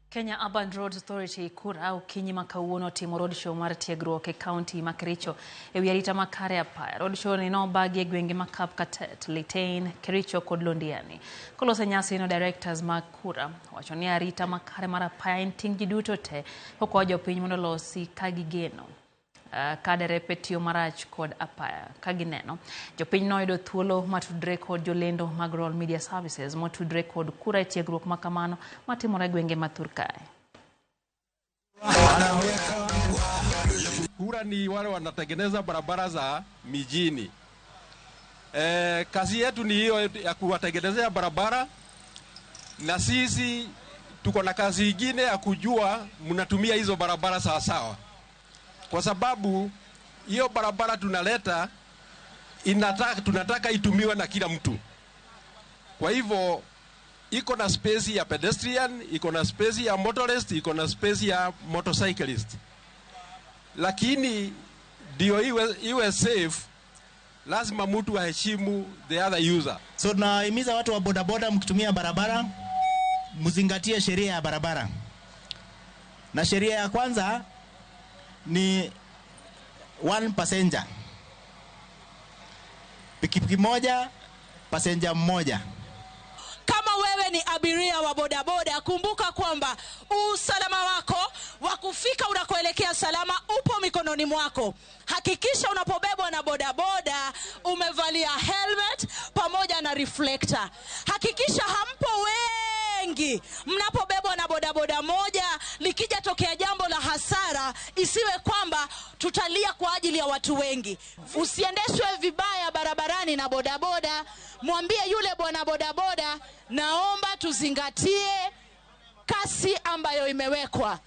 Kenya Urban Roads Authority KURA okinyi ma kawuono otimo roadshow mar tiegruok e kaunti ma Kericho e wi arita makare apaya. Roadshow ni nobagi e gwenge ma Kapkatet, Litein, Kericho kod Londiani. Kolose nyasi no, directors mag KURA wacho ni arita makare mar apaya en ting' ji duto te, kokwayo jopiny mondo olosi ka gigeno. Ka derepe tiyo marach kod apaya ka gineno. Jopiny noyudo thuolo matudre kod jolendo mag Royal Media Services motudre kod KURA e tiegruok ma kamano matimore e gwenge ma thur kae. KURA ni wale wanatengeneza barabara za mijini. Kazi yetu ni hiyo ya kuwatengenezea barabara, na sisi tuko na kazi ingine ya kujua mnatumia hizo barabara sawa sawa, kwa sababu hiyo barabara tunaleta tunataka itumiwe na kila mtu. Kwa hivyo iko na space ya pedestrian, iko na space ya motorist, iko na space ya motorcyclist. Lakini ndio iwe safe, lazima mtu aheshimu the other user. So tunahimiza watu wa bodaboda, mkitumia barabara mzingatie sheria ya barabara. Na sheria ya kwanza ni one passenger. Pikipiki moja, passenger mmoja. Kama wewe ni abiria wa bodaboda, kumbuka kwamba usalama wako wa kufika unakoelekea salama upo mikononi mwako. Hakikisha unapobebwa na bodaboda umevalia helmet pamoja na reflector. Hakikisha hampo wengi mnapobebwa na bodaboda moja. Likija tokea jambo la hasara, isiwe kwamba tutalia kwa ajili ya watu wengi. Usiendeshwe vibaya barabarani na bodaboda. Mwambie yule bwana bodaboda, naomba tuzingatie kasi ambayo imewekwa.